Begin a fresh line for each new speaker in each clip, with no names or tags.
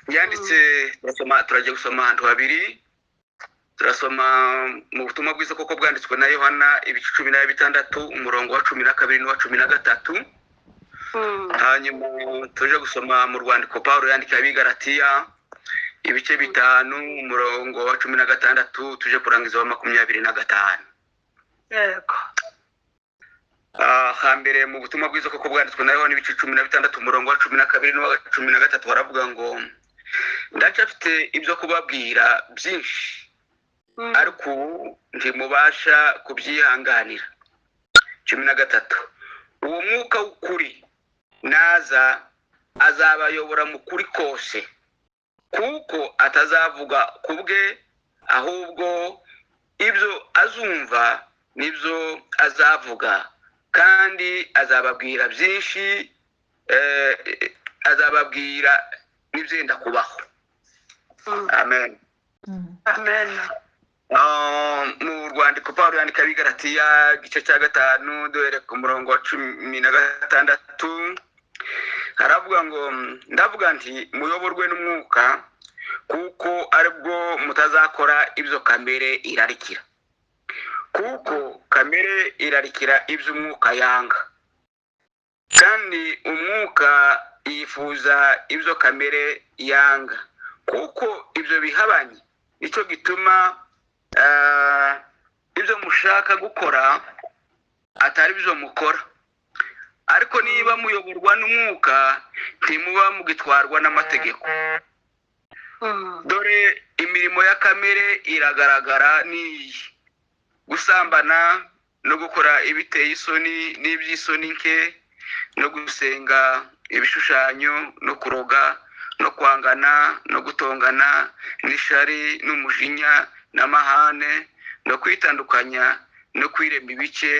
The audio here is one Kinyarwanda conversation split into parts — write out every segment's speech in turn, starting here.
Yanditse, turasoma, turagiye gusoma ahantu habiri. Turasoma mu butumwa bwiza koko bwanditswe na Yohana, ibice 16, umurongo wa 12 n'uwa 13. Hanyuma tuje gusoma mu rwandiko Pawulo yandikiye Abigaratiya, ibice 5, umurongo wa 16, tuje kurangiza wa 25.
Yego.
Hambere mu butumwa bwiza koko bwanditswe na Yohana, ibice 16, umurongo wa 12 n'uwa 13, baravuga ngo: "Ndacyafite ibyo kubabwira byinshi, ariko ubu ntimubasha kubyihanganira." 13: "Uwo mwuka w'ukuri naza, azabayobora mu kuri kose, kuko atazavuga ku bwe, ahubwo ibyo azumva nibyo azavuga, kandi azababwira byinshi, azababwira n'ibyenda kubaho." Amen.
Amen.
Mu rwandiko Pawulo yandika Abigaratiya, igice cya 5, duhere ku murongo wa 16, haravuga ngo: "Ndavuga nti muyoborwe n'umwuka, kuko aribwo mutazakora ibyo kamere irarikira. Kuko kamere irarikira ibyo umwuka yanga, kandi umwuka yifuza ibyo kamere yanga, kuko ibyo bihabanye. Nicyo gituma ibyo mushaka gukora atari byo mukora. Ariko niba muyoborwa n'umwuka, ntimuba mugitwarwa n'amategeko. Dore imirimo ya kamere iragaragara n'iyi: gusambana no gukora ibiteye isoni n'iby'isoni nke, no gusenga ibishushanyo, no kuroga, no kwangana, no gutongana, n'ishari, n'umujinya, n'amahane, no kwitandukanya, no kwirema ibice,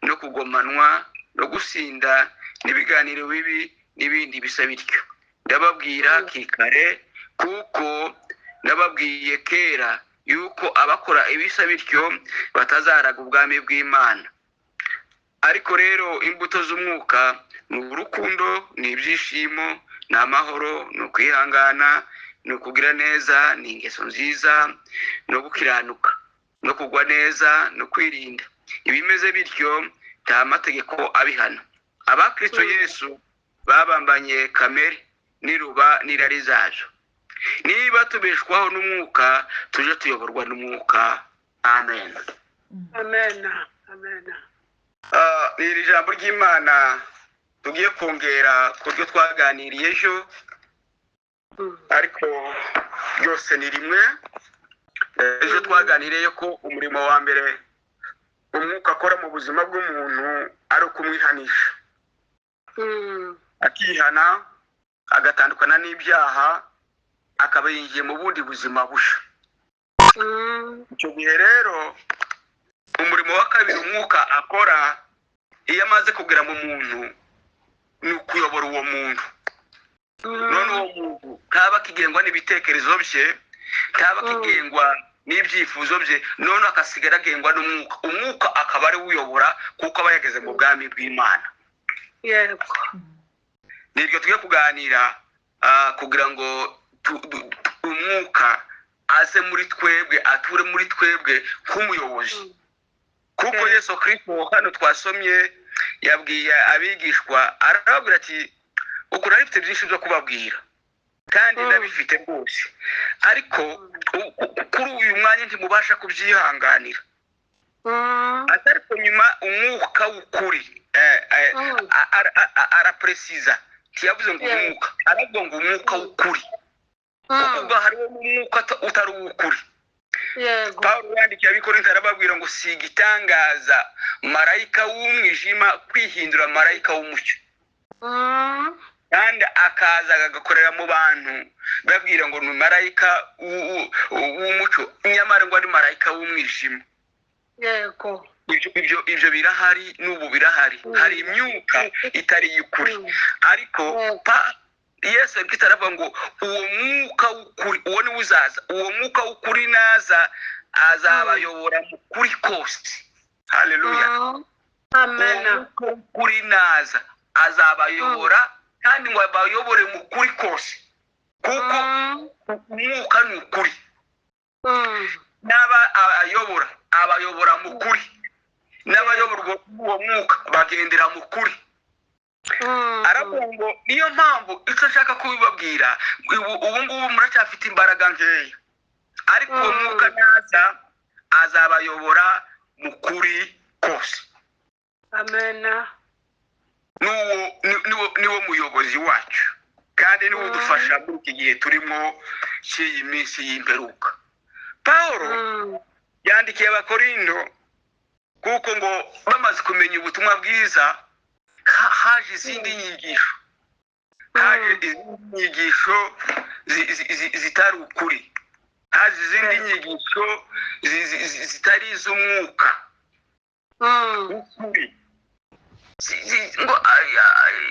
no kugomanwa, no gusinda, n'ibiganiro bibi, n'ibindi bisa bityo. Ndababwira hakiri kare, kuko nababwiye kera, yuko abakora ibisa bityo batazaraga ubwami bw'Imana. Ariko rero imbuto z'umwuka ni urukundo, ni ibyishimo, ni amahoro, ni ukwihangana, ni ukugira neza, ni ingeso nziza, no gukiranuka, no kugwa neza, no kwirinda. Ibimeze bityo nta mategeko abihana. Abakristo Yesu babambanye kamere n'iruba n'irari zazo. Niba tubeshwaho n'umwuka, tuje tuyoborwa n'umwuka." Amen.
Amen, amen.
Iri jambo ry'Imana tugiye kongera ku ryo twaganiriye ejo, ariko ryose ni rimwe. Ejo twaganiriye ko umurimo wa mbere umwuka akora mu buzima bw'umuntu ari ukumwihanisha, akihana, agatandukana n'ibyaha, akaba yinjiye mu bundi buzima busha. Icyo gihe rero, umurimo wa kabiri umwuka akora iyo amaze kugera mu muntu ni ukuyobora uwo muntu. None uwo muntu ntaba akigengwa n'ibitekerezo bye, ntaba akigengwa n'ibyifuzo bye, none akasigara agengwa n'umwuka. Umwuka akaba ari we uyobora, kuko aba yageze mu bwami bw'Imana. Niryo tugiye kuganira, kugira ngo umwuka aze muri twebwe, ature muri twebwe nk'umuyobozi, kuko Yesu Kristo hano twasomye yabwiye abigishwa, arababwira ati: "Uku nari mfite byinshi byo kubabwira, kandi ndabifite rwose, ariko kuri uyu mwanya ntimubasha kubyihanganira." Ariko nyuma umwuka w'ukuri, arapresiza, ntiyavuze ngo umwuka, aravuga ngo umwuka w'ukuri, kuko ubwo hariho n'umwuka utari uw'ukuri. Pawulo yandikiye Abikorinto, arababwira ngo si igitangaza marayika w'umwijima kwihindura marayika w'umucyo, kandi akaza agakorera mu bantu, babwira ngo ni marayika w'umucyo, nyamara ngo ari marayika w'umwijima. Ibyo birahari, n'ubu birahari. Hari imyuka itari iy'ukuri. Ariko pa Yesu Kristo aravuga ngo uwo mwuka w'ukuri, uwo niwe uzaza. Uwo mwuka w'ukuri naza, azabayobora mu kuri kose. Haleluya! Uwo
Amen.
mwuka w'ukuri naza, azabayobora, kandi ngo abayobore mu kuri kose. Kuko umwuka ni ukuri, n'aba abayobora abayobora mu kuri, n'abayoborwa uwo mwuka bagendera mu kuri. Aravuga ngo niyo mpamvu icyo nshaka kubibabwira, ubu ngubu muracyafite imbaraga nkeya, ariko uwo mwuka naza azabayobora mu kuri kose.
Amen.
Niwo muyobozi wacu, kandi niwo udufasha muri iki gihe turimo cy'iyi minsi y'imperuka. Pawulo yandikiye Abakorindo, kuko ngo bamaze kumenya ubutumwa bwiza haje izindi nyigisho, haje izindi nyigisho zitari ukuri, haje izindi nyigisho zitari iz'umwuka w'ukuri. Ngo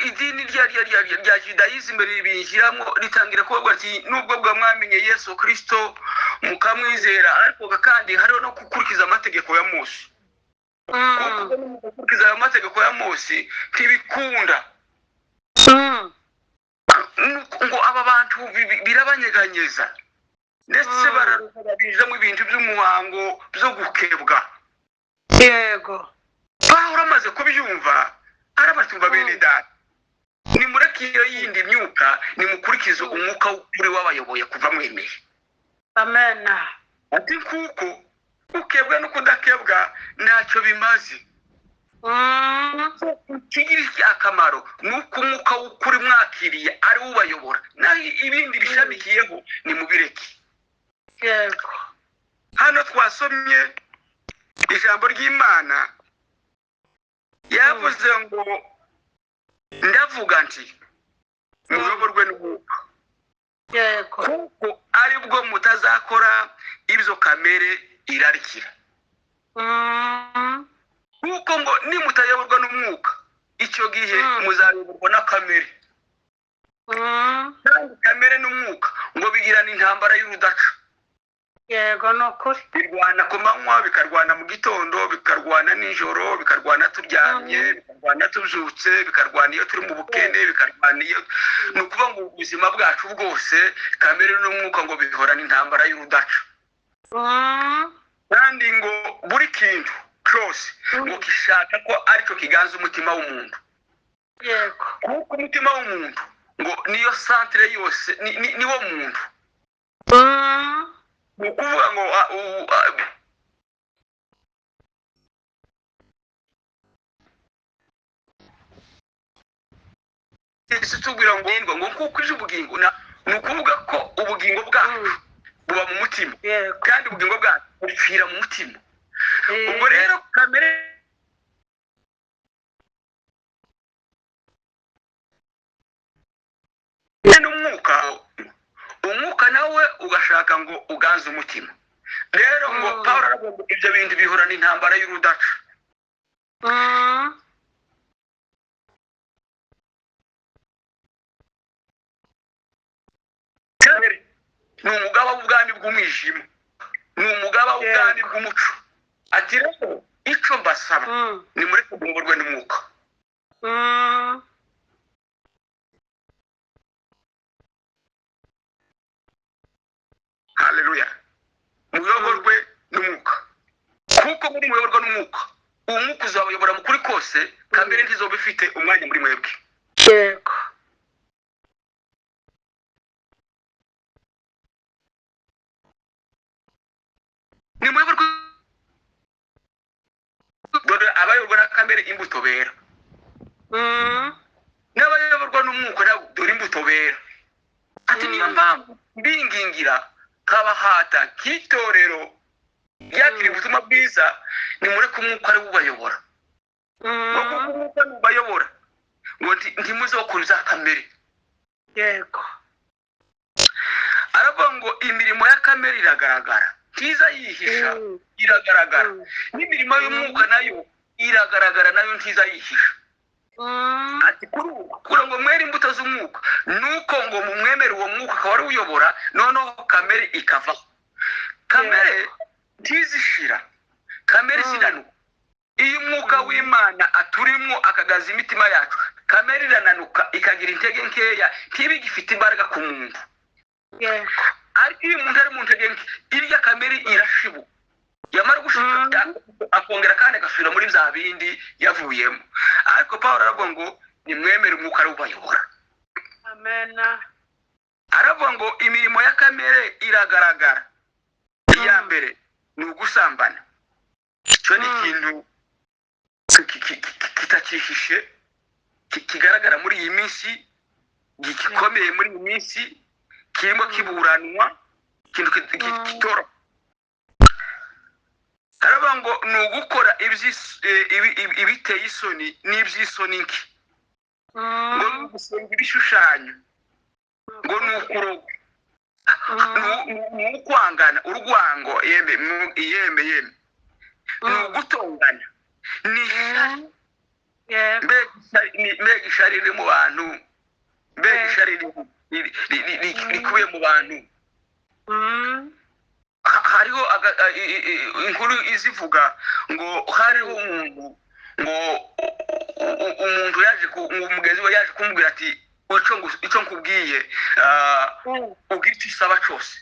idini rya judayizme ribinjiramo, ritangira kuvuga ati nubwo bwa mwamenye Yesu Kristo mukamwizera, ariko kandi hariho no gukurikiza amategeko ya Mose. Kuko gukurikiza ayo mategeko ya Mose ntibikunda. Ngo aba bantu birabanyeganyeza, ndetse bararuka babinjizamo ibintu by'umuhango byo gukebwa.
Yego.
Pawulo amaze kubyumva arabatumva, bene data, nimureke iyo yindi myuka, nimukurikize umwuka w'ukuri wabayoboye kuva mwemeye.
Amen.
Ati kuko gukebwa no kudakebwa ntacyo bimaze. Ikigira akamaro ni uko umwuka w'ukuri mwakiriye ari wo ubayobora, naho ibindi bishamikiyeho nimubireke.
Yego.
Hano twasomye ijambo ry'Imana, yavuze ngo ndavuga nti muyoborwe n'umwuka.
Yego.
Kuko aribwo mutazakora ibyo kamere irarikira. Kuko ngo nimutayoborwa n'umwuka, icyo gihe muzayoborwa na kamere. Kandi kamere n'umwuka ngo bigirana intambara y'urudaca.
Yego, ni ukuri.
Birwana ku manywa, bikarwana mu gitondo, bikarwana nijoro, bikarwana turyamye, bikarwana tubyutse, bikarwana iyo turi mu bukene, bikarwana iyo, ni ukuvuga ngo ubuzima bwacu bwose kamere n'umwuka ngo bihorana intambara y'urudaca. Kandi ngo buri kintu cyose ngo gishaka ko aricyo kiganza umutima w'umuntu.
Yego.
Kuko umutima w'umuntu ngo niyo santere yose, niwo muntu. Ni ukuvuga ngo isi tubwira ngo ngo kuko ije ubugingo, ni ukuvuga ko ubugingo bwacu buba mu mutima.
Yego.
Kandi ubugingo bwacu bupfira mu mutima. Ubwo rero kamere n'umwuka, umwuka nawe ugashaka ngo uganze umutima. Rero ngo Pawulo aravuga ngo ibyo bintu bihorana intambara y'urudaca. Kamere ni umugaba w'ubwami bw'umwijima, ni umugaba w'ubwami bw'umuco. Ati rero icyo mbasaba nimureke muyoborwe n'umwuka. Haleluya. Muyoborwe n'umwuka, kuko muri muyoborwa n'umwuka, uwo mwuka uzabayobora mu kuri kose, kamere ntizoba ifite umwanya muri mwebwe.
Yego.
Nimuyoborwe, dore abayoborwa na kamere imbuto bera, n'abayoborwa n'umwuka nabo dore imbuto bera. Ati niyo mpamvu mbingingira kabahata nk'itorero ryakiriye ubutumwa bwiza, nimureke umwuka ari we ubayobora. Ngo kuko umwuka ni ubayobora, ngo ntimuzokore ibya kamere.
Yego.
Aravuga ngo imirimo ya kamere iragaragara, ntiza yihisha, iragaragara. N'imirimo y'umwuka nayo iragaragara, nayo ntiza yihisha. Ati kuri ubu kugira ngo mwere imbuto z'umwuka, nuko ngo mumwemere uwo mwuka akaba ari uyobora, noneho kamere ikavaho. Kamere ntizishira, kamere ziranuka. Iyo umwuka w'Imana aturimo akagaza imitima yacu, kamere irananuka ikagira intege nkeya, ntibigifite imbaraga ku muntu.
Yego.
Ariko iyo umuntu ari mu ntege nke, irya kamere irashibuka, yamara gushibuka akongera kandi agasubira muri bya bindi yavuyemo. Ariko Pawulo aravuga ngo nimwemere umwuka ari ubayobora.
Amena.
Aravuga ngo imirimo ya kamere iragaragara. Iya mbere ni ugusambana. Icyo ni ikintu kitakihishe, kigaragara muri iyi minsi, gikomeye muri iyi minsi, kirimo kiburanwa, ikintu kitoroha. Aravuga ngo ni ugukora ibiteye isoni n'iby'isoni nke, ngo ni ugusenga ibishushanyo, ngo ni ukuroga, ni ukwangana urwango, yeme yeme yeme, ni ugutongana, ni ishyari.
Yego.
Mbega ishyari riri mu bantu, mbega ishyari rikubiye mu bantu. Hariho inkuru izivuga ngo hariho umuntu, ngo umuntu yaje ngo mugenzi we yaje kumubwira ati icyo nkubwiye, ugira icyo usaba cyose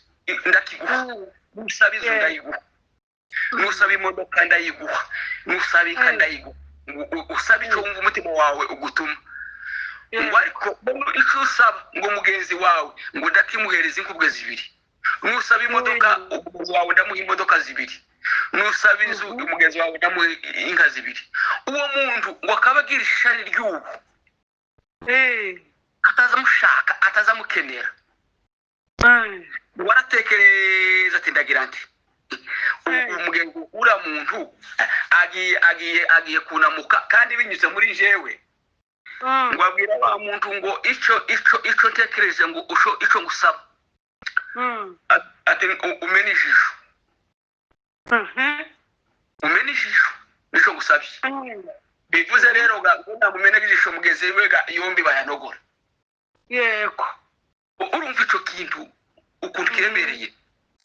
ndakiguha, nusaba inzu ndayiguha, nusaba imodoka ndayiguha, nusaba inka ndayiguha, usaba icyo wumva umutima wawe ugutuma. Ngo ariko icyo usaba ngo mugenzi wawe ngo ndakimuhereza inkubwe zibiri, nusaba imodoka umugenzi wawe ndamuha imodoka zibiri, nusaba inzu umugenzi wawe ndamuha inka zibiri. Uwo muntu ngo akaba agira ishari ry'ubu, atazamushaka, atazamukenera. Waratekereza ati ndagira nti umugenzi uriya muntu agiye agiye agiye kunamuka kandi binyuze muri jewe. Ngo abwira wa muntu ngo icyo icyo icyo ntekereje ngo icyo ngusaba, ati umene ijisho, umene ijisho nicyo ngusabye. Bivuze rero ngo namumena ijisho mugenzi we yombi bayanogora.
Yego.
Urumva icyo kintu ukuntu kiremereye.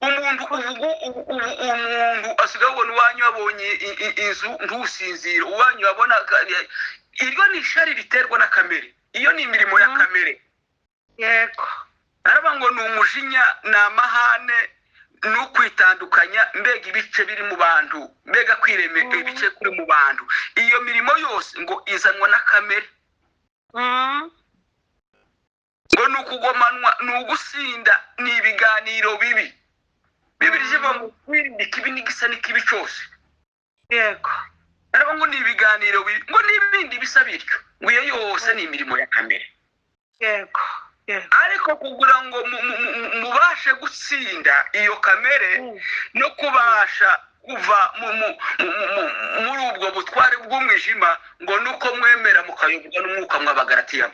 Umuntu ubu umuntu asigaye ubona iwanyu abonye inzu ntusinzire, uwanyu abona. Iryo ni ishari riterwa na kamere, iyo ni imirimo ya kamere.
Yego.
Aravuga ngo ni umujinya, ni amahane, ni ukwitandukanya, mbega ibice biri mu bantu, mbega kwireme ibice kuri mu bantu. Iyo mirimo yose ngo izanwa na kamere. Ngo ni ukugomanwa, ni ugusinda, ni ibiganiro bibi. Bibiri ziva mu kwirinda ikibi n'igisa n'ikibi cyose.
Yego.
Aravuga ngo ni ibiganiro bibi, ngo n'ibindi bisa bityo, ngo iyo yose ni imirimo ya kamere.
Yego. Yego.
Ariko kugira ngo mubashe gutsinda iyo kamere no kubasha kuva muri ubwo butware bw'umwijima, ngo nuko mwemera mukayoborwa n'umwuka mw'Abagalatiya.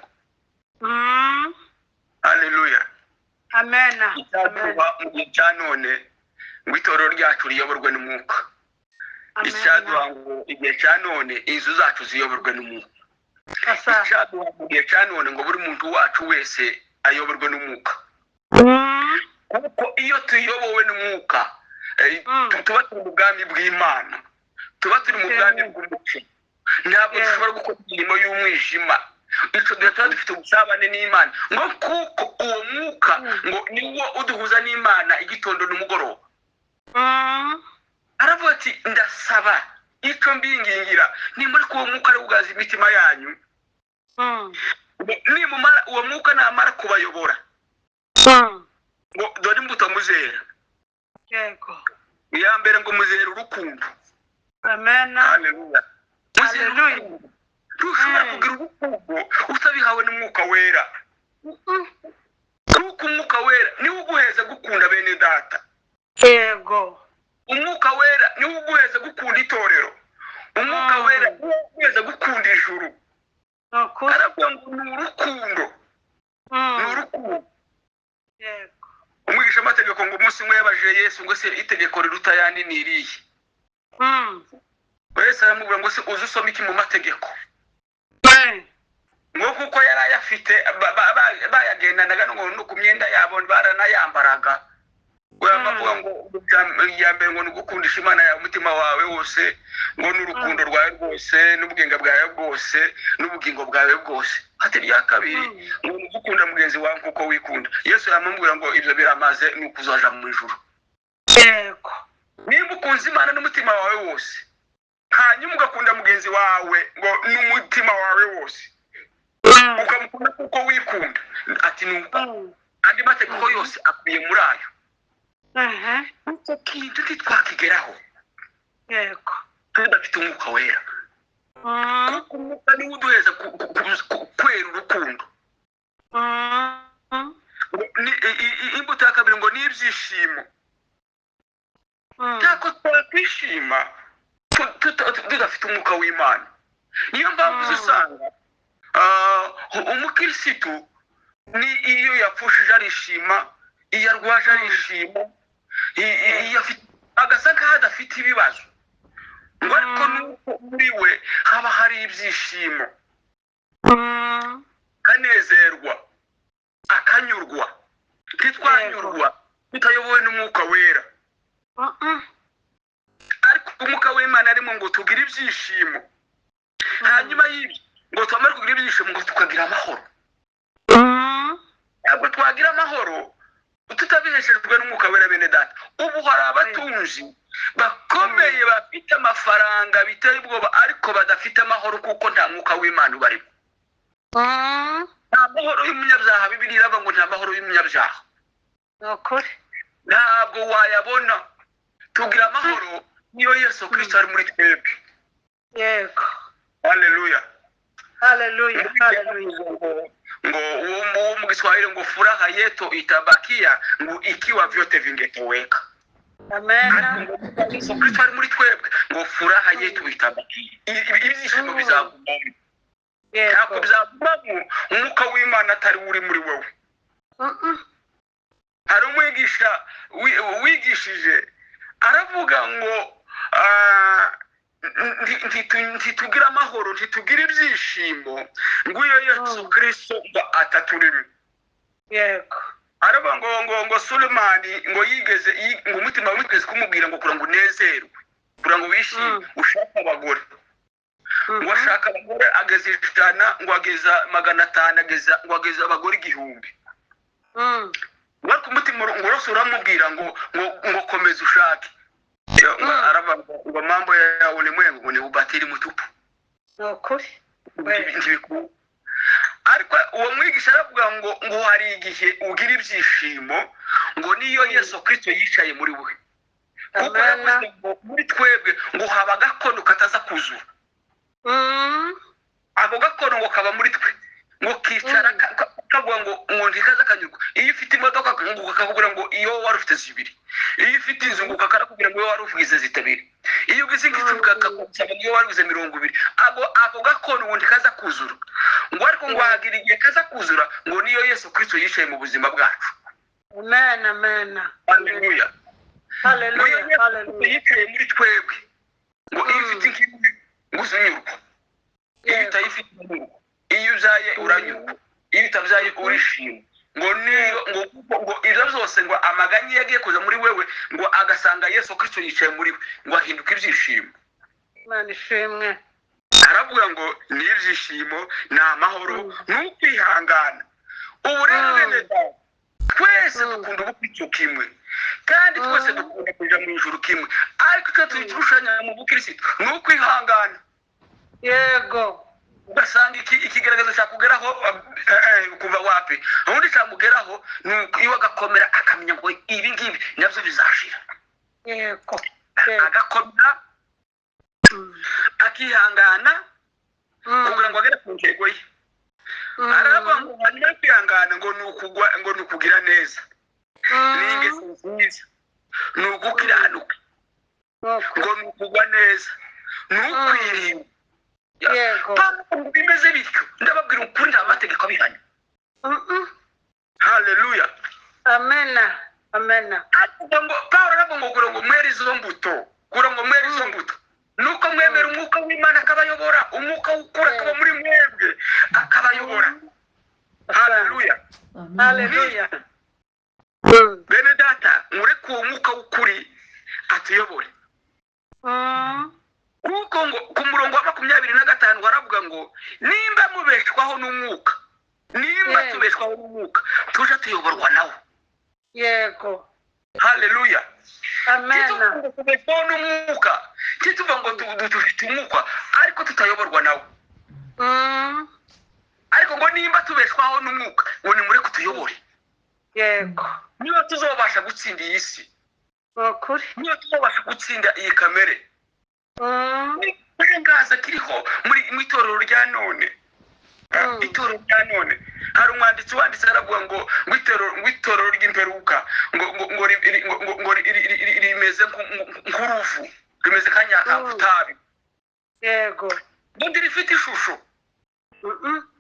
Haleluya.
Amena.
Icyaduha mu gihe cya none ngo itorero ryacu riyoborwe n'umwuka. Icyaduha ngo igihe cya none inzu zacu ziyoborwe n'umwuka. Icyaduha mu gihe cya none ngo buri muntu wacu wese ayoborwe n'umwuka. Kuko iyo tuyobowe n'umwuka, tuba turi mu bwami bw'Imana, tuba turi mu bwami bw'umuco. Ntabwo dushobora gukora imirimo y'umwijima. Icyo gihe tuba dufite ubusabane n'Imana, ngo kuko uwo mwuka ngo niwo uduhuza n'Imana igitondo n'umugoroba. Aravuga ati ndasaba icyo mbingingira, nimuri ko uwo mwuka ari ugaza imitima yanyu, nimumara uwo mwuka namara kubayobora, ngo dore imbuto muzera.
Yego.
Iya mbere ngo muzera urukundo.
Amena.
Haleluya. Muzera urukundo. Ntushobora kugira urukundo utabihawe n'umwuka wera. Kuko umwuka wera niwo uguheza gukunda bene data.
Yego.
Umwuka wera niwo uguheza gukunda itorero. Umwuka wera niwo uguheza gukunda ijuru. Aravuga ngo ni urukundo. Ni urukundo.
Yego.
Umwigisha amategeko ngo umunsi umwe yabajije Yesu ngo se itegeko riruta ayandi ni irihe? Yesu aramubwira ngo se uzi usoma iki mu mategeko? Ngo kuko yari ayafite bayagendanaga no ku myenda yabo baranayambaraga. Uravuga ngo iya mbere ngo ni ugukundisha Imana yawe umutima wawe wose, ngo n'urukundo rwawe rwose, n'ubwenge bwawe bwose, n'ubugingo bwawe bwose. Ati irya kabiri ngo ni ugukunda mugenzi wawe kuko wikunda. Yesu yamubwira ngo ibyo biramaze, ni ukuzaja mu ijuru.
Yego.
Nimba ukunze Imana n'umutima wawe wose, hanyuma ugakunda mugenzi wawe ngo n'umutima wawe wose, ukamukunda kuko wikunda, ati ni uko andi mategeko yose akwiye muri ayo. Icyo kintu ntitwakigeraho
Yego.
tudafite Umwuka Wera, kuko Umwuka niwe uduheza kwera urukundo. Imbuto ya kabiri ngo ni ibyishimo. Ntabwo twakwishima tudafite Umwuka w'Imana. Niyo mpamvu usanga umukirisitu ni iyo yapfushije arishima, iyo arwaje arishima, iyo agasa nkaho adafite ibibazo, ngo ariko nuko muri we haba hari ibyishimo, akanezerwa, akanyurwa. Ntitwanyurwa tutayobowe n'Umwuka Wera, ariko Umwuka w'Imana arimo ngo tugire ibyishimo. Hanyuma y'ibyo ngo twamare kugira ibyishimo, ngo tukagira amahoro. Ntabwo twagira amahoro tutabiheshejwe n'Umwuka Wera, bene data. Ubu hari abatunzi bakomeye bafite amafaranga biteye ubwoba, ariko badafite amahoro kuko nta Mwuka w'Imana ubarimo. Nta mahoro y'umunyabyaha. Bibiliya iravuga ngo nta mahoro y'umunyabyaha.
Ni ukuri.
Ntabwo wayabona. Tugira amahoro niyo Yesu Kirisito ari muri twebwe.
Yego.
Haleluya!
Haleluya, haleluya!
Ngo uwo mu Kiswahili ngo furaha yetu itabakia ngo ikiwa vyote vingetoweka.
Amena.
Yesu Kristo ari muri twebwe, ngo furaha yetu itabakia, ibyishimo bizagumamo. Ntabwo bizagumamo Umwuka w'Imana atari uri muri wowe. Hari umwigisha wigishije aravuga ngo ntitugira amahoro, ntitugira ibyishimo ngo iyo Yesu Kristo ngo ataturimo.
Yego.
Aravuga ngo Sulemani ngo yigeze ngo umutima wigeze kumubwira ngo kugira ngo unezerwe, kugira ngo wishime, ushake abagore. Ngo ashaka abagore ageza 100, ngo ageza 500, ageza ngo ageza abagore 1000. Ngo ariko umutima ngo urose uramubwira ngo komeza ushake. Ngo aravuga ngo mambo ya ulimwengu ngo ni ubatili mutupu.
Ni ukuri.
Ntibikunda. Ariko uwo mwigisha aravuga ngo hari igihe ugira ibyishimo ngo niyo Yesu Kristo yicaye muri we, kuko yavuze ngo muri twebwe ngo haba agakono kataza kuzura. Ako gakono ngo kaba muri twe, ngo kicara kavuga ngo ntikaza kanyurwa. Iyo ufite imodoka ngo kakakubwira ngo iyo wari ufite zibiri, iyo ufite inzu ngo kakarakubwira ngo iyo wari ufite zitabiri, iyo ugize nk'icumi kakagusaba ngo iyo wari ugize 20. Ako gakono ngo ntikaza kuzura, ngo ariko ngo hagira igihe kaza kuzura ngo niyo Yesu Kristo yicaye mu buzima bwacu.
Amen, amen.
Haleluya!
Haleluya, haleluya!
Yicaye muri twebwe, ngo iyo ufite nk'ibi ngo uzunyurwa, iyo utayifite uranyurwa, iyo ubyaye uranyurwa, iyo utabyaye urishima. Ngo niyo ngo ibyo byose ngo amaganya iyo agiye kuza muri wewe, ngo agasanga Yesu Kristo yicaye muri we, ngo ahinduke ibyishimo.
Imana ishimwe.
Aravuga ngo ni ibyishimo, ni amahoro, ni ukwihangana. Ubu rero bene data, twese dukunda ubukristo kimwe, kandi twese dukunda kuja mu ijuru kimwe, ariko icyo turushanya mu bukristo ni ukwihangana.
Yego.
Ugasanga ikigaragazo cyakugeraho kuva wapi, ubundi cyamugeraho ni uko iwe agakomera, akamenya ngo ibi ngibi nabyo bizashira.
Yego.
Agakomera, akihangana kugira ngo agere ku ntego ye. Aravuga ngo hanyuma yo kwihangana ngo ni ukugwa, ngo ni ukugira neza, ni ingeso nziza, ni ugukiranuka, ngo ni ukugwa neza, ni ukwirinda.
Yego.
Pawulo bimeze bityo, ndababwira ukuri, nta mategeko abihanya. Haleluya!
Amena, amena.
Avuga ngo Pawulo aravuga ngo kugira ngo mwere izo mbuto, kugira ngo mwere izo mbuto nuko mwemera Umwuka w'Imana akabayobora, Umwuka w'ukuri akaba muri mwebwe akabayobora. Haleluya!
Haleluya!
Bene data, mureke uwo Mwuka w'ukuri atuyobore, kuko ngo ku murongo wa 25 baravuga ngo nimba mubeshwaho n'Umwuka. Nimba tubeshwaho n'umwuka, tuje tuyoborwa nawo.
Yego.
Haleluya.
Amen.
Tubeshwaho n'umwuka, ntituvuga ngo dufite umwuka ariko tutayoborwa nawo. Ariko ngo nimba tubeshwaho n'umwuka, ngo nimureke utuyobore.
Yego.
Niba tuzobasha gutsinda iyi si,
Ukuri.
niba tuzobasha gutsinda iyi kamere, igitangaza kiriho muri mu itorero rya none. Itorero rya none, hari umwanditsi wanditse aravuga ngo itorero ry'imperuka ngo rimeze nk'uruvu, rimeze nka nyakangutabi.
Yego.
Ngo rifite ishusho,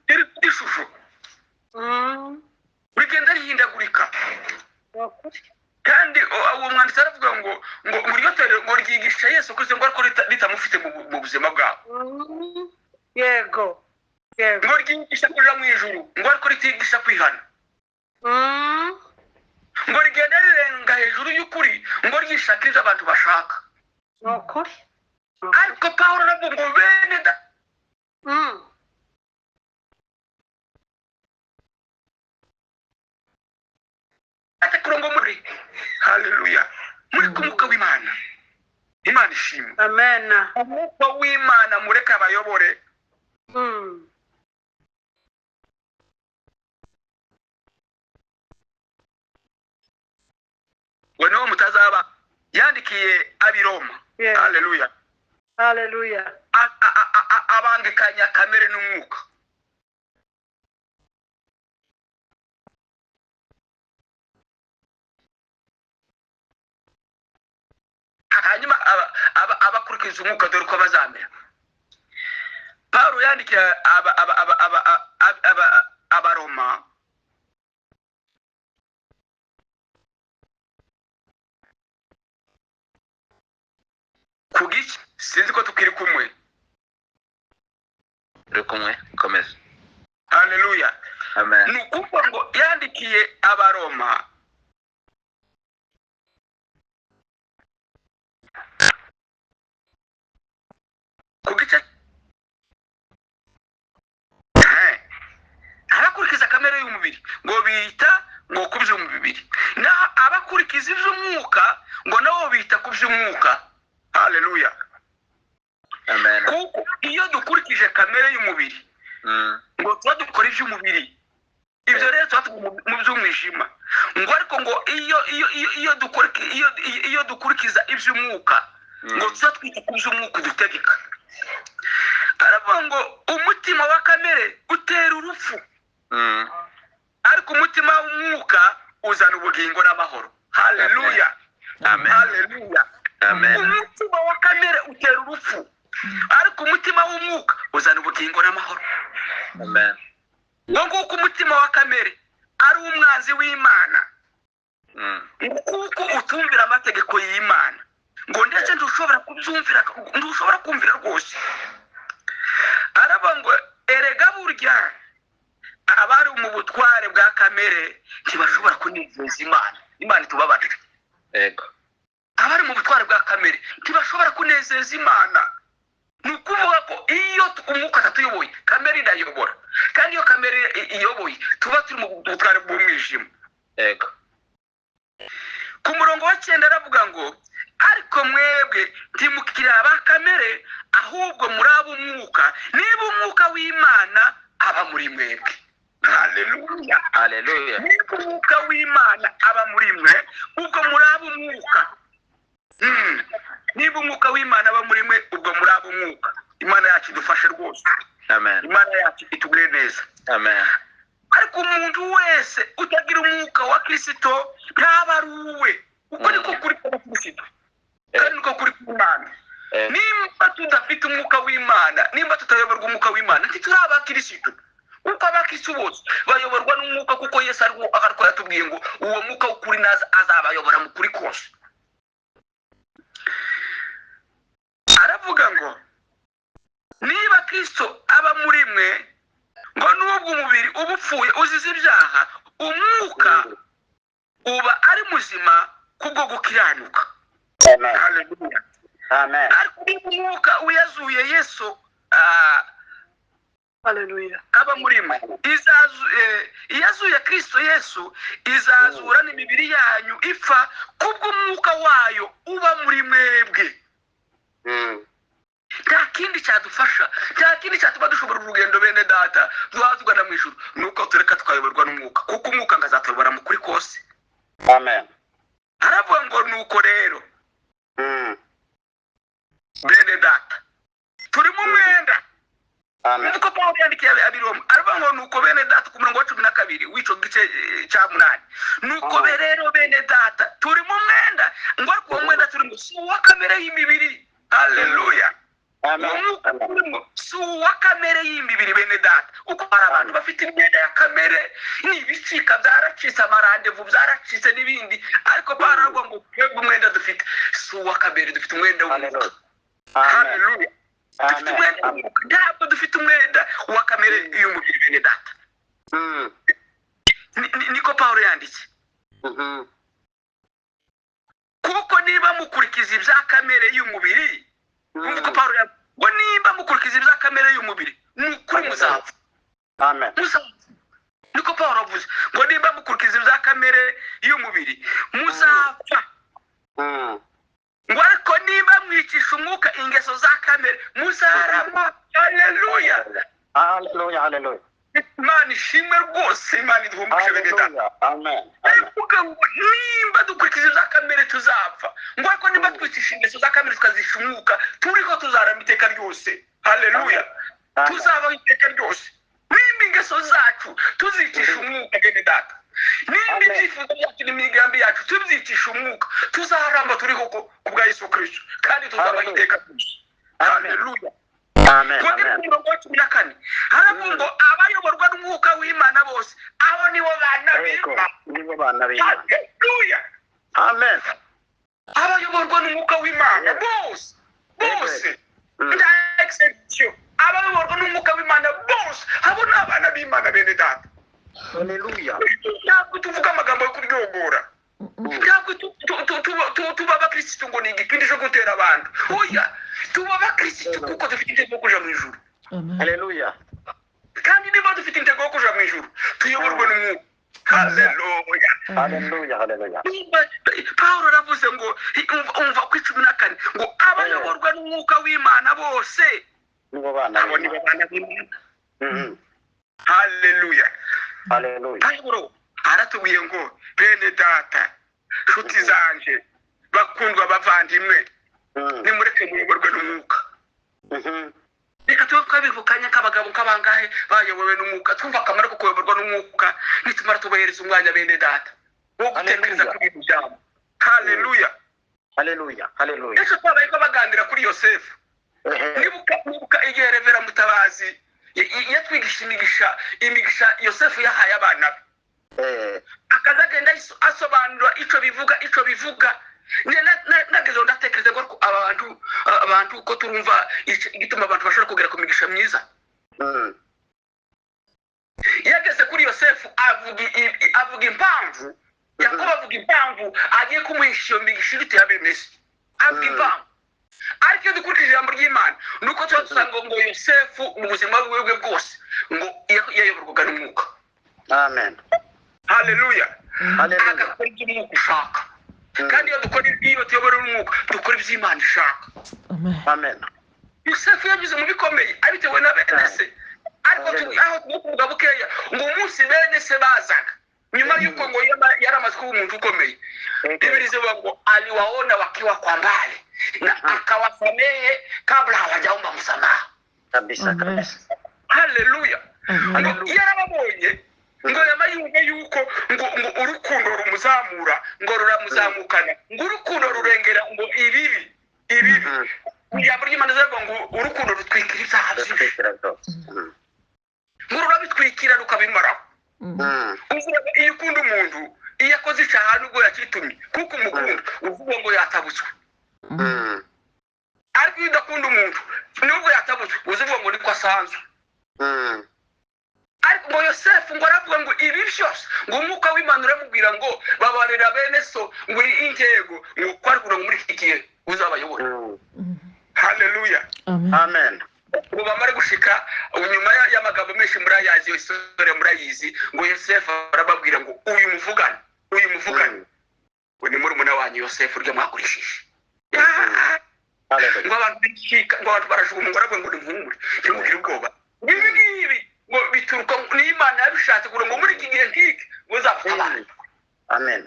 rifite ishusho, rigenda rihindagurika.
Ukuri.
Kandi uwo mwanditsi aravuga ngo iryo torero ngo ryigisha Yesu Kristo, ngo ariko ritamufite mu buzima bwabo.
Yego. Yego.
Ngo ryigisha kuja mu ijuru, ngo ariko ritigisha kwihana. Ngo rigenda rirenga hejuru y'ukuri, ngo ryishakira ibyo abantu bashaka.
Ukuri.
Ariko Pawulo aravuga ngo bene data ngo muri, haleluya, muri ku mwuka w'Imana. Imana ishimwe.
Amen.
Umwuka w'Imana mureke abayobore. Ngo niho mutazaba. Yandikiye ab'i Roma. Haleluya.
Haleluya.
Abangikanya kamere n'umwuka. Hanyuma abakurikiza umwuka dore uko bazamera. Pawulo yandikiye Abaroma ku gice, sinzi ko tukiri kumwe.
Turi kumwe, komeza.
Haleluya.
Amen.
Ni ukuvuga ngo yandikiye Abaroma ku gice, abakurikiza kamere y'umubiri ngo bita ngo ku by'umubiri, naho abakurikiza iby'umwuka ngo nabo bita ku by'umwuka. Haleluya.
Amen.
Kuko iyo dukurikije kamere y'umubiri, ngo tuba dukora iby'umubiri, ibyo rero tuba turi mu by'umwijima. Ngo ariko ngo iyo dukurikiza iby'umwuka, ngo tuba twita ku by'umwuka udutegeka. Aravuga ngo umutima wa kamere utera urupfu, ariko umutima w'umwuka uzana ubugingo n'amahoro. Haleluya.
Amen.
Haleluya.
Amen.
Umutima wa kamere utera urupfu, ariko umutima w'umwuka uzana ubugingo n'amahoro.
Amen.
Ngo nguko umutima wa kamere ari umwanzi w'Imana, ngo kuko utumvira amategeko y'Imana, ngo ndetse ntushobora kubyumvira, ntushobora kumvira rwose. Aravuga ngo erega burya abari mu butware bwa kamere ntibashobora kunezeza Imana. Imana itubabarire.
Yego.
Abari mu butware bwa kamere ntibashobora kunezeza Imana. Ni ukuvuga ko iyo umwuka atatuyoboye, kamere irayobora, kandi iyo kamere iyoboye tuba turi mu butware bw'umwijima.
Yego.
Ku murongo wa 9 aravuga ngo ariko mwebwe ntimukiri aba kamere, ahubwo muri ab'umwuka, niba umwuka w'Imana aba muri mwebwe. Haleluya.
Haleluya.
Niba umwuka w'Imana aba muri mwe, ubwo muri ab'umwuka. Niba umwuka w'Imana aba muri mwe, ubwo muri ab'umwuka. Imana yacu idufashe rwose.
Amen.
Imana yacu itugire neza.
Amen.
Ariko umuntu wese utagira umwuka wa Kristo ntaba ari uwe. Uko niko kuri kwa Kristo, kandi niko kuri kw'Imana. Nimba tudafite umwuka w'Imana, nimba tutayoborwa umwuka w'Imana, ntituri abakristo. Kuko abakristo bose bayoborwa n'umwuka, kuko Yesu ariko yatubwiye ngo uwo mwuka w'ukuri naza azabayobora mu kuri kose. Aravuga ngo niba Kristo aba muri mwe, ngo nubwo umubiri uba upfuye uzize ibyaha, umwuka uba ari muzima kubwo gukiranuka.
Amen.
Haleluya.
Amen.
Ariko umwuka uyazuye Yesu
Haleluya.
aba muri mwe, Iyazuye Kristo Yesu izazura n'imibiri yanyu ipfa kubw'umwuka wayo uba muri mwebwe. Nta kindi cyadufasha, nta kindi cyatuma dushobora urugendo, bene data, duhaza tugana mu ijuru, ni uko tureka tukayoborwa n'umwuka, kuko umwuka ngo azatuyobora mu kuri kose.
Amen.
Haravuga ngo nuko rero, bene data, turi mu mwenda.
Amen.
Nkuko Pawulo yandikiye Abiroma, aravuga ngo nuko bene data, ku murongo wa 12 w'ico gice cya 8, nuko be rero bene data, turi mu mwenda, ngo ariko uwo mwenda turimo si uwa kamere y'imibiri. Haleluya.
Amen.
Uwo mwuka
Amen.
turimo si uwa kamere y'imibiri, bene data. Uko hari abantu bafite imyenda ya kamere, ni ibicika, byaracitse, amarandevu byaracitse n'ibindi, ariko Pawulo aravuga ngo twebwe umwenda dufite si uwa kamere, dufite umwenda w'umwuka.
Hallelujah. Amen.
Haleluya. Dufite
Amen.
umwenda
Amen.
w'umwuka, ntabwo dufite umwenda wa kamere y'umubiri, bene data. Niko Pawulo yanditse. Kuko niba mukurikiza ibya kamere y'umubiri, nkuko Pawulo yavuze ngo nimba mukurikiza ibya kamere y'umubiri, ni ukuri muzapfa.
Amen.
Muzapfa. Niko Pawulo avuze ngo nimba mukurikiza ibya kamere y'umubiri muzapfa, ngo ariko nimba mwicisha umwuka ingeso za kamere muzarama. Haleluya.
Hallelujah. Hallelujah.
Imana ishimwe rwose, Imana iduhumurije, bene data.
Hallelujah. Amen. Amen.
Aravuga ngo nimba dukurikiza ibya kamere tuzapfa, ngo ariko nimba twicisha ingeso za kamere tukazisha umwuka turiho, tuzarama iteka ryose. Haleluya.
Amen.
Tuzabaho iteka ryose nimba ingeso zacu tuzicisha umwuka, bene data. Nimba
Amen.
ibyifuzo byacu n'imigambi yacu tubyicisha umwuka, tuzaramba turiho ku bwa Yesu Kristo, kandi tuzabaho
Hallelujah.
iteka ryose.
Amen.
Haleluya.
Amen.
Twongere
Amen.
ku murongo wa 14, haravuga ngo abayoborwa n'umwuka w'Imana bose, abo nibo bana
Yego,
b'Imana.
nibo bana b'Imana.
Haleluya.
Amen.
Abayoborwa n'umwuka w'Imana bose, bose, nta exception, abayoborwa n'umwuka w'Imana bose, abo ni abana b'Imana, bene data.
Hallelujah.
Ntabwo tuvuga amagambo yo kuryogora, ntabwo tuba abakirisitu ngo ni igipindi cyo gutera abantu. Oya, tuba abakirisitu kuko dufite intego yo kuja mu ijuru.
Amen.
Hallelujah.
Kandi niba dufite intego yo kuja mu ijuru, tuyoborwe n'umwuka. Haleluya.
Hallelujah. Hallelujah.
Nimba Pawulo aravuze ngo umva ku 14 ngo abayoborwa n'umwuka w'Imana bose,
Nibo bana
abo nibo
b'Imana.
bana b'Imana. Haleluya.
Hallelujah.
Pawulo aratubwiye ngo bene data, nshuti zanje bakundwa, bavandimwe, nimureke muyoborwe n'umwuka. Reka tube twabivukanye nk'abagabo nk'abangahe bayobowe n'umwuka, twumva akamaro ko kuyoborwa n'umwuka. Nitumara tubahereza umwanya, bene data, wo gutekereza
Hallelujah.
kuri ibi byabo. Haleluya.
Hallelujah. Hallelujah.
Ejo twabaye ko baganira kuri Yosefu.
Ehe.
Nibuka igihe Revera Mutabazi yatwigisha imigisha Yosefu yahaye abana be, akaza agenda asobanura ico bivuga, ico bivuga. Nageze aho ndatekereza ngo ariko abantu ko turumva igituma abantu bashobora kugera ku migisha myiza. Yageze kuri Yosefu avuga impamvu, Yakobo avuga impamvu agiye kumuhisha iyo migisha iruta iya bene se, avuga impamvu. Ariko iyo dukurikije ijambo ry'Imana, ni uko tuba dusanga ngo Yosefu mu buzima bwe bwe bwose ngo yayoborwaga n'umwuka.
Amen.
Haleluya.
Hallelujah.
Agakora ibyo umwuka ushaka. Kandi iyo dukora, iyo tuyobowe n'umwuka, dukora ibyo Imana ishaka.
Amen.
Amen.
Yosefu yanyuze mu bikomeye abitewe na bene se, ariko
Hallelujah.
aho tugiye kuvuga bukeya ngo umunsi bene se bazaga nyuma y'uko ngo yari amaze kuba umuntu ukomeye, Biblia inasema ngo aliwaona wakiwa kwa mbali na akawasamehe kabla hawajaomba msamaha.
Kabisa
Amen.
kabisa.
Haleluya.
Amen.
Ngo yarababonye, ngo yama yumva yuko ngo urukundo rumuzamura, ngo ruramuzamukana, ngo urukundo rurengera ngo ibibi. Ijambo ry'Imana rivuga ngo urukundo rutwikira ibyaha byinshi.
Rutwikira byose.
Ngo rurabitwikira rukabimaraho. Uvuga ngo iyo ukunda umuntu, iyo akoze icyaha nubwo yakitumye, kuko umukunda, uvuga ngo yatabutswe. Ariko iyo udakunda umuntu, nubwo yatabutswe, uzivuga ngo niko asanzwe. Ariko ngo Yosefu ngo aravuga ngo ibi byose, ngo umwuka w'Imana uramubwira ngo babarira bene so, ngo intego ngo kwari kugira ngo muri iki gihe uzabayobore. Haleluya.
Amen.
Amen.
Ngo bamare gushika nyuma y'amagambo menshi, murayazi iyo story, murayizi. Ngo Yosefu arababwira ngo uyu muvugana, uyu muvugana ngo ni murumuna wanyu Yosefu urya mwagurishije.
Hallelujah.
Ngo abantu bicika, ngo abantu barajugunywa, ngo aravuga ngo nimuhumure, ntimugire ubwoba, ibi ngibi ngo bituruka n'Imana yabishatse kugira ngo muri iki gihe nk'iki ngo izabatabare.
Amen.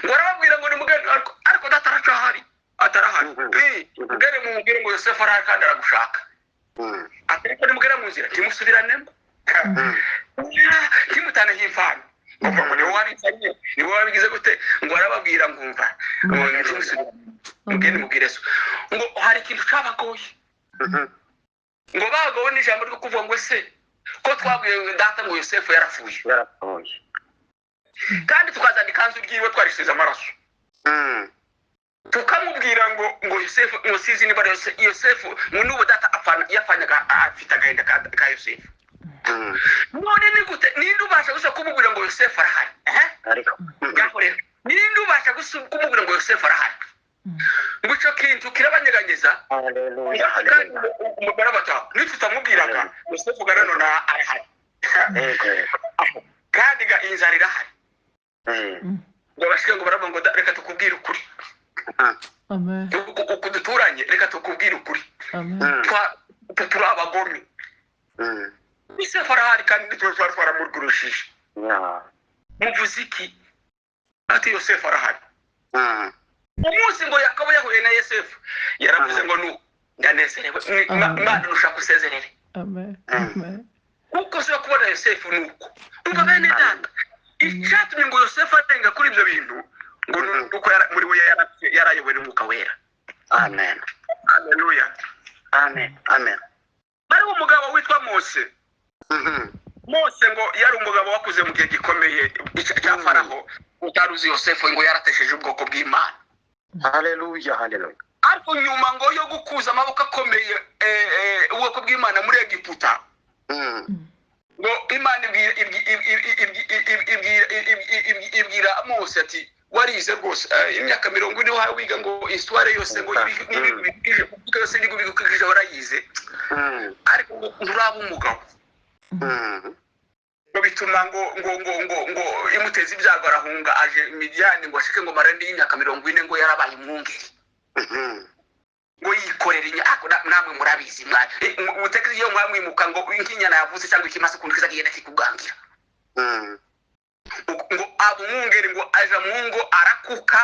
Ngo arababwira ngo nimugende, ariko data aracahari, atarahari. Mugende mumubwire ngo Yosefu arahari kandi aragushaka. Ati ariko nimugera mu nzira ntimusubiranemo, ntimutaneho imvano, ngo niwe wabizanye, niwe wabigize gute. Ngo arababwira ngumva ngo ntimusubirane, mugende mubwire so. Ngo hari ikintu cabagoye. Ngo bagowe n'ijambo ryo kuvuga ngo ese ko twabwiye data ngo Yosefu yarapfuye,
Yarapfuye,
kandi tukazana ikanzu ryiwe twarisize amaraso, tukamubwira ngo Yosefu, ngo sizi niba ari Yosefu, ngo n'ubu data apfana yapfanyaga afite agahinda ka Yosefu. None ni gute, ninde ubasha gusa kumubwira ngo Yosefu arahari? Ehe?
Ariko
Ngaho rero, ninde ubasha gusa kumubwira ngo Yosefu arahari? Ngo ico kintu kirabanyeganyeza.
Haleluya.
Kandi
Haleluya.
umugore bataha nitutamubwiraga Yosefu ga none arahari,
Yego, yego.
kandi ga inzara irahari. Ngo bashike ngo baravuga ngo reka tukubwire ukuri.
Amen.
Uku duturanye, reka tukubwire ukuri.
Amen.
Turi abagome. Yosefu arahari kandi nitwe twari twaramugurishije. Muvuze iki? Ati Yosefu arahari. Umunsi ngo Yakobo yahuye na Yosefu, yaravuze ngo nu ndanezerewe. Imana nushaka usezerere.
Amen. Amen.
Kuko si kubona Yosefu nuko umva bene data, icyatumye ngo Yosefu arenga kuri ibyo bintu ngo nuko muri we yarayobowe n'Umwuka Wera.
Amen.
Haleluya.
Amen. Amen.
Hariho umugabo witwa Mose. Mose ngo yari umugabo wakuze mu gihe gikomeye cya Faraho utari uzi Yosefu, ngo yaratesheje ubwoko bw'Imana.
Haleluya, haleluya.
Ariko nyuma ngo yo gukuza amaboko akomeye ubwoko bw'Imana muri Egiputa, ngo Imana ibwira Mose ati warize rwose imyaka 40 wawe wiga ngo histoire yose, ngo n'ibintu bikikije yose n'ibigo bikikije warayize, ariko ngo nturaba umugabo. Ngo bituma ngo imuteza ibyago, arahunga aje Midiyani, ngo ashike ngo marande y'imyaka 40 ngo yarabaye umwungeri. Ngo yikorera ariko namwe murabizi mutekeze iyo mwamwimuka ngo nk'inyana yavuze cyangwa ikimasa ukuntu kizagenda kikugangira. Ngo aba umwungeri, ngo aja mu ngo arakuka,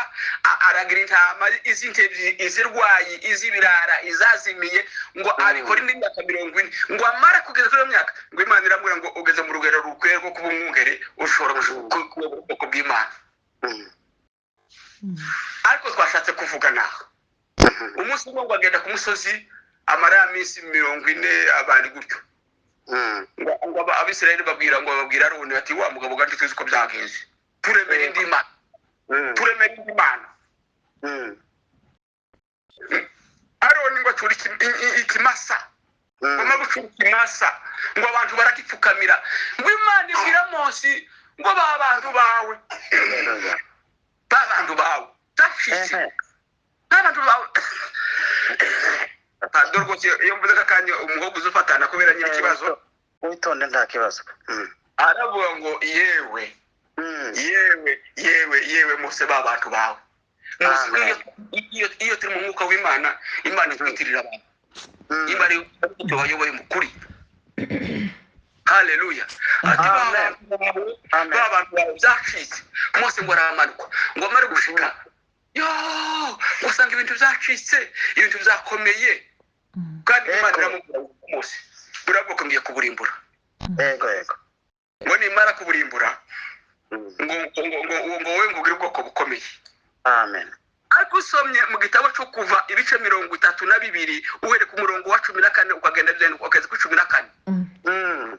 aragira intama iz'intebyi, izirwayi, iz'ibirara, izazimiye, ngo abikora indi myaka 40. Ngo amara kugeza kuri iyo myaka, ngo Imana iramubwira ngo ugeze mu rugero rukwiye rwo kuba umwungeri, ushobora kuyobora ubwoko bw'Imana. Ariko twashatse kuvuga naho umunsi umwe ngo agenda ku musozi amara ya minsi 40 abandi gutyo. Ngo Abisirayeli babwira ngo babwira Aroni bati wa mugabo kandi tuzi ko byagenze, turemere indi mana, turemere indi mana. Aroni ngo acure ikimasa, ngo gucura ikimasa, ngo abantu baragipfukamira. Ngo Imana ibwira Mose ngo ba bantu bawe, ba bantu bawe zacitse, ba bantu bawe. Pardon rwose iyo mvuze akanya umuhogo uzufatana kubera nyiri ikibazo.
Witonde, nta kibazo.
Aravuga ngo yewe, yewe, yewe, yewe Mose, ba bantu bawe. Mose,
Amen.
iyo turi mu mwuka w'Imana, Imana itwitirira abantu. Imana tubayoboye mu kuri. Haleluya. Ati ba
Amen.
bantu bawe,
Amen.
ba bantu bawe byacitse. Mose ngo aramanuka, ngo amare gushika yo usanga ibintu byacitse, ibintu byakomeye, kandi Imana iramubwira ngo Mose, buriya bwoko ngiye kuburimbura.
Yego, yego.
Ngo nimara kuburimbura, ngo wowe ngo ugire ubwoko bukomeye.
Amen.
Ariko usomye mu gitabo cyo Kuva ibice 32, uhereye ku murongo wa 14 ukagenda bigenda ukageza kuri 14.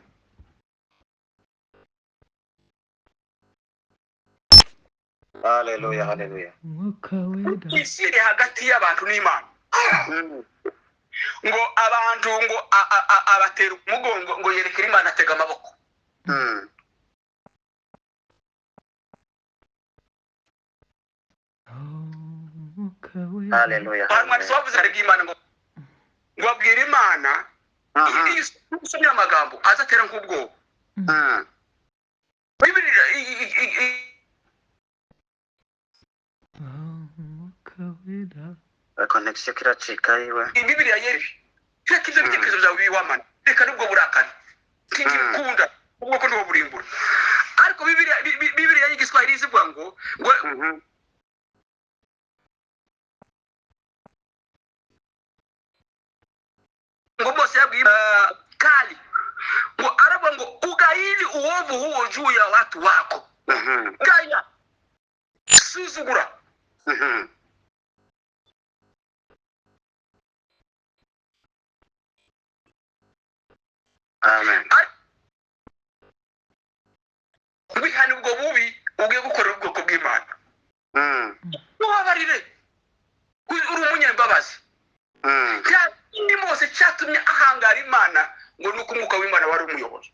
Haleluya, haleluya.
Umwuka Wera.
Isi iri hagati y'abantu n'Imana. Ngo abantu ngo abatera umugongo, ngo yerekere Imana atega amaboko.
Umwuka Wera.
Haleluya.
Hari umwanditsi wavuze ari bw'Imana ngo abwira Imana Iyo usomye amagambo azatera nk'ubwoba. Bibiliya
Umwuka Wera.
Connection kiracika yiwe.
Bibiliya yebi reka ibyo bitekerezo byawe biwamana, reka nubwo burakari ntibikunda ubwoko ntiwo burimbura. Ariko Bibiliya Bibiliya y'Igiswahili izivuga ngo ngo ngo Mose yabwiye kali ngo aravuga ngo ugaili uovu huo juu ya watu wako. Gaya, suzugura.
Amen.
Wihane ubwo bubi ugiye gukorera ubwoko bw'Imana. Ubabarire, uri umunyambabazi. Cya kindi Mose cyatumye ahangara Imana ngo nuko umwuka w'Imana wari umuyobozi.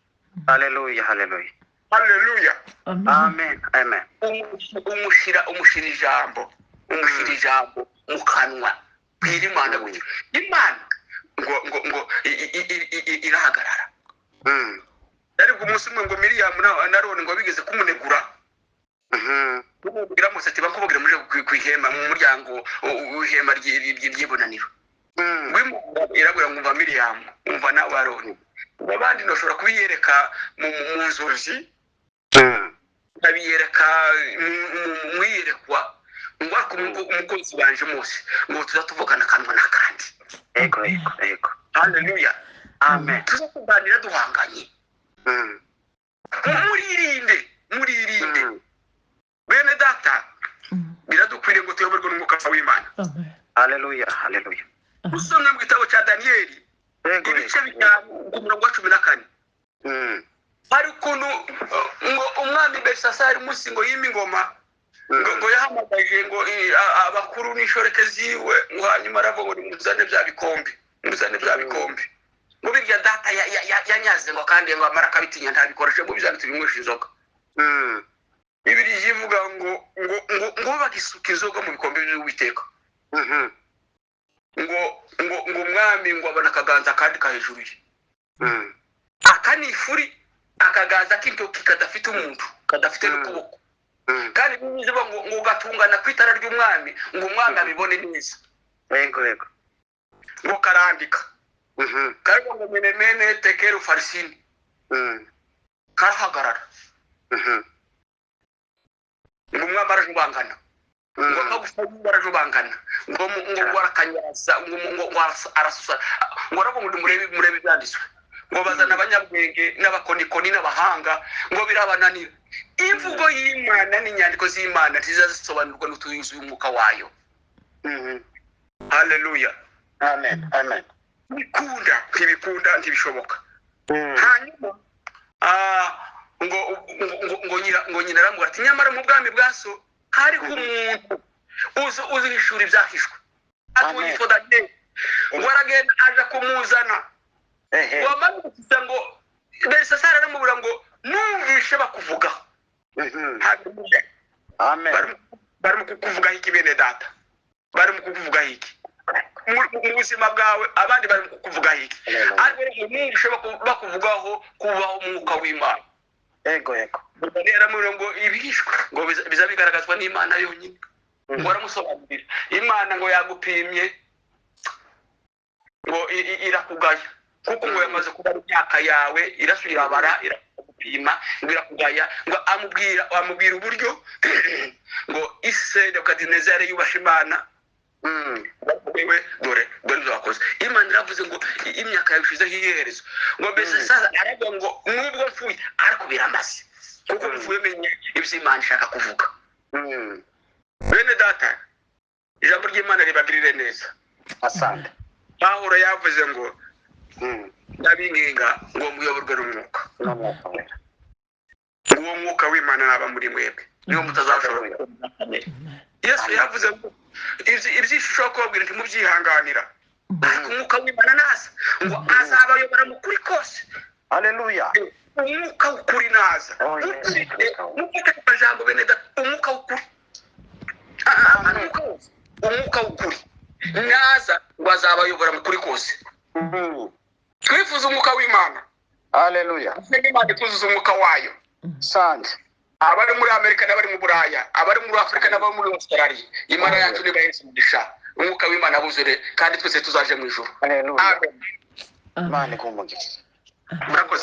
Haleluya, haleluya.
Haleluya.
Amen, amen.
Umushira ijambo, umushira ijambo mu kanwa, bwira Imana gutyo. Imana ngo ngo ngo irahagarara. Ariko umunsi umwe ngo Miriyamu na Aroni ngo bigeze kumunegura, kumubwira Mose ati bakubwira muje ku ihema, mu muryango w'ihema ry'ibonaniro. Irabwira ngo umva Miriyamu, umva nawe Aroni, abandi ntushobora kubiyereka mu nzozi, nkabiyereka mu iyerekwa, ngo ariko umukozi wanje Mose ngo tuza tuvugana akanwa n'akandi.
Yego, yego, yego.
Haleluya.
Amen.
Tuza kuganira duhanganye. Muririnde, muririnde. Bene data, biradukwiriye ngo tuyoborwe n'umwuka w'Imana.
Haleluya, haleluya.
Usomye mu gitabo cya Daniyeli ibice 5 ku murongo wa 14, hari ukuntu ngo umwami Belisasari umunsi ngo yima ingoma, ngo yahamagaje ngo abakuru n'inshoreke ziwe, ngo hanyuma aravuga ngo nimuzane bya bikombe, nimuzane bya bikombe. Ngo birya data yanyaze ngo kandi ngo amara akabitinya ntabikoreshe, ngo bizane tubinyweshe inzoga. Bibiliya ivuga ngo ngo ngo ngo bagisuka inzoga mu bikombe by'Uwiteka. Ngo ngo ngo umwami ngo abona akaganza kandi ka hejuru ye. Aka ni ifuri, akaganza k'intoki kadafite umuntu, kadafite n'ukuboko. Kandi bivuze ngo ngo gatungana ku itara ry'umwami, ngo umwami abibone neza.
Yego, yego.
Ngo karandika. Karavuga ngo mene mene tekeru farisini. Karahagarara. Ngo umwami arajubangana. Ngo amagufa arajubangana. Ngo ngo arakanyaza, ngo ngo arasusa. Ngo aravuga ngo murebe, murebe ibyanditswe. Ngo bazana abanyabwenge n'abakonikoni n'abahanga, ngo birabananira. Imvugo y'Imana n'inyandiko z'Imana ntizizasobanurwa n'utuyuzuye umwuka wayo. Haleluya.
Amen, amen.
Bikunda, ntibikunda, ntibishoboka. Hanyuma ngo ngo nyina ngo nyina aramubwira ati nyamara mu bwami bwa so hariho umuntu uzihishura ibyahishwe. Ati Daniyeli. Ngo aragenda aja kumuzana. Wamaze ngo Belisasari aramubwira ngo numvishe bakuvugaho.
Amen.
Barimo kukuvugaho iki bene data? Barimo kukuvugaho iki? Mu buzima bwawe abandi barimo kukuvugaho iki? Ariko numvishe bakuvugaho kubaho umwuka w'Imana.
Yego, yego.
Aramubwira ngo ibihishwe ngo biza bigaragazwa n'Imana yonyine. Ngo aramusobanurira. Imana ngo yagupimye ngo irakugaya. Kuko ngo yamaze kubara imyaka yawe, irasubira bara irakupima, ngo irakugaya. Ngo amubwira uburyo ngo ise Nebukadinezari yubasha Imana. Wewe dore dore ibyo wakoze. Imana iravuze ngo imyaka yawe ishizeho iherezo. Ngo mbese sasa aravuga ngo nubwo mfuye ariko biramaze, kuko mfuye menye ibyo Imana ishaka kuvuga. Bene data, ijambo ry'Imana ribagirire neza.
Asante.
Pawulo yavuze ngo ndabinginga ngo muyoborwe n'umwuka. Uwo mwuka w'Imana naba muri mwebwe, niwo mutazashobora. Yesu yavuze ngo ibyishusho kubabwira ntimubyihanganira, ariko umwuka w'Imana naza ngo azabayobora mu kuri kose.
Haleluya.
Umwuka w'ukuri naza. Mufate ku majambo bene data, umwuka w'ukuri. Umwuka w'ukuri naza ngo azabayobora mu kuri kose. Twifuza umwuka w'Imana.
Haleluya.
Dusenga Imana ituzuza umwuka wayo.
Asante.
Abari muri Amerika n'abari mu Buraya, abari muri Afurika n'abari muri Australia, Imana yacu nibahereze umugisha, umwuka w'Imana abuzure, kandi twese tuzaje mu ijuru.
Haleluya.
Amen.
Imana iguhe umugisha.
Murakoze.